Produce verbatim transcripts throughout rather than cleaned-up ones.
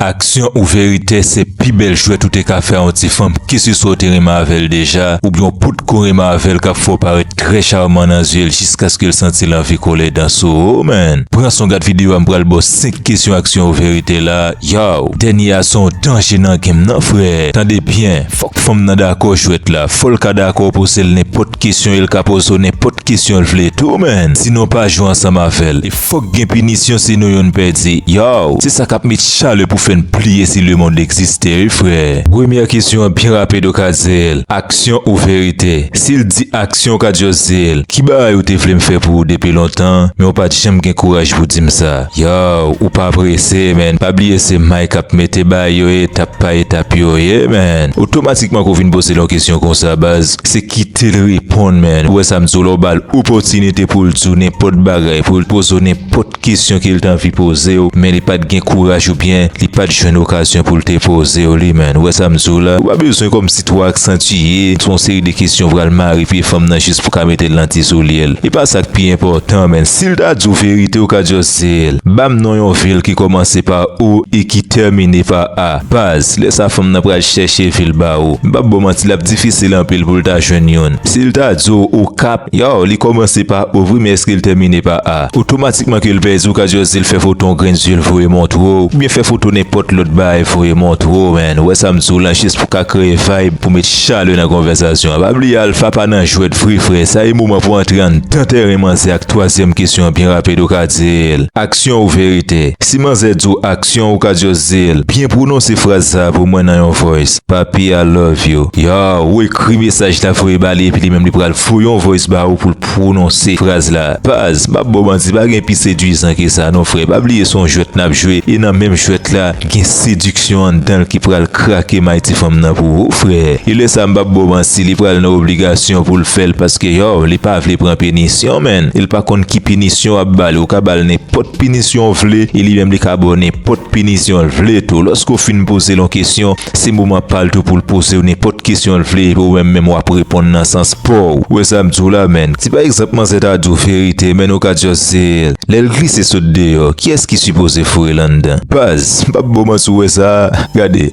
Aksyon ou verite se pi bèl jwèt ou te ka fè a yon ti fanm, keseswa w te renmen avè l deja, oubyen w potko renmen avè l, k ap fè w parèt trè chaman nan zye l jiskaske l santi l anvi kole dan sou ou, man. Pran son gad videyo a, m pral ba w senk kesyon aksyon ou verite la. Yow, dènye a se yon danje nan game nan, frè. Tande byen, fòk fanm nan dakò jwèt la, fò l ka dakò poze l nenpòt kesyon e l ka poze w nenpòt kesyon l vle tou, man. Sinon, pa jwe ansanm avè l. E fòk gen pinisyon si nou youn pèdi. Yow, se sa k ap met chalè pou fè n bliye si lemonn egziste, wi, frè. Premyè kesyon an byen rapid, ou ka di l, aksyon ou verite? Si l di aksyon, ou ka just di l, ki bagay ou te vle m fè pou ou depi lontan, men ou pa t janm gen kouraj pou di m sa? Yow, ou pa prese, man. Pa bliye se may k ap mete bagay yo etap pa etap yo ye, man. Otomatikman ke w vin poze l yon kesyon konsa, baz, se kite l reponn, man. Ou wè sa m di w la, w ba l opòtinite pou l di w nenpòt bagay, pou l poze w nenpòt kesyon ke l t anvi poze w, men li pa t gen kouraj oubyen li pa t jwenn okazyon pou l te poze w li, man. Ou wè sa m di w la? Ou pa bezwen kòmsi twò aksantiye yon seri de kesyon pral mare pye fanm nan jis pou ka mete l nan ti soulye l. E pa sa k pi enpòtan, man. Si l ta di w verite, ou ka just di l, ban m non yon vil ki kòmanse pa O e ki tèmine pa A. Baz, lè sa fanm nan pral chèche vil ba ou. M p ap ba w manti, l ap difisil anpil pou l ta jwenn youn. Si l ta di w Okap, yow, li kòmanse pa O vre, men èske l tèmine pa A? Otomatikman ke l pèdi, ou ka just di l fè foto yon grenn zye l voye montre w, oubyen fè foto nenpòt lòt bagay voye montre w, man. Ou wè sa m di w la, jis pou ka kreye vibe, pou met chalè nan konvèsasyon an. Pa bliye, alfa pa nan jwèt vre, frè. Sa e moman pou antre anndan tèren manzè ak twazyèm kesyon an byen rapid, ou ka di l, aksyon ou verite? Si manzè di w aksyon, ou ka just di l, byen pwononse fraz sa a pou mwen nan yon voice. Papi, I love you. Yow, ou ekri mesaj la, voye ba li, epi li menm li pral voye yon voice ba ou pou l pwononse fraz la. Baz, m p ap ba w manti, pa gen pi sedwizan ke sa non, frè. Pa bliye se yon jwèt n ap jwe, e nan menm jwèt la, gen sediksyon anndan l ki pral krake may ti fanm nan pou ou, frè. E lè sa, m p ap ba w manti, li pral nan obligasyon pou l fè l, paske, yow, li pa vle pran pinisyon, man. E l pa konn ki pinisyon w ap ba li. Ou ka ba l nenpòt pinisyon w vle, e li menm li ka ba w nenpòt pinisyon l vle tou. Lòske w fin poze l yon kesyon, se moman pa l tou pou l poze w nenpòt kesyon l vle, epi ou menm menm w ap reponn nan sans pa w. Ou wè sa m di w la, man? Si pa egzanp manzè ta di w verite, man, ou ka just di l, lè l glise sot deyò, kiyès ki sipoze foure l anndan? Baz, m p ap ba w manti, ou wè sa? Gade,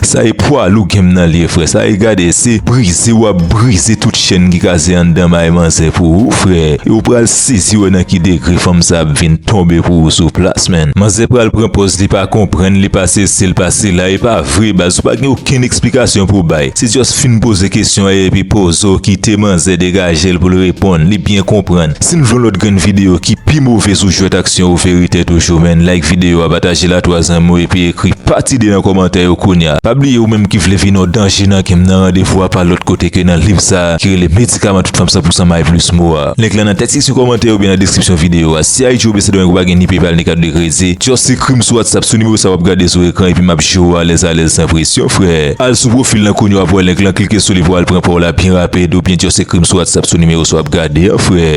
sa e pwa lou game nan li ye, frè. Sa e, gade, se brize w ap brize tout chèn ki kaze anndan may manzè pou ou, frè. E ou pral sezi wè nan ki degre fanm sa ap vin tonbe pou ou sou plas, man. Manzè pral pran pòz li pa konprann, li pa sesi, li pa sela, e pa vre, baz, ou pa gen okenn eksplikasyon pou bay. Se just fin poze kesyon an epi poze w, kite manzè degaje l pou l reponn, li byen konprann. Si n vle yon lòt grenn videyo ki pi move sou jwèt aksyon ou verite toujou, man, like videyo a, pataje l a twa zanmi w, epi ekri pati de nan kòmantè yo kounye a. Pa bliye, ou menm ki vle vin yon danje nan game nan, randevou a pa lòt kote ke nan liv sa a ki rele Medikaman Tout Fanm san pousan May Plus Mo a. Link lan nan description kòmantè oubyen nan description videyo a. Si Ayiti oubyen Sendomeng ou pa gen ni PayPal ni kat de kredi, just ekri m sou WhatsApp sou nimewo sa w ap gade sou ekran epi m ap jere w alèz alèz san presyon, frè. Al sou pwofil lan kounye a, w ap wè link lan, klike sou li pou al pran pa w la byen rapid, oubyen just ekri m sou WhatsApp sou nimewo sa w ap gade an, frè.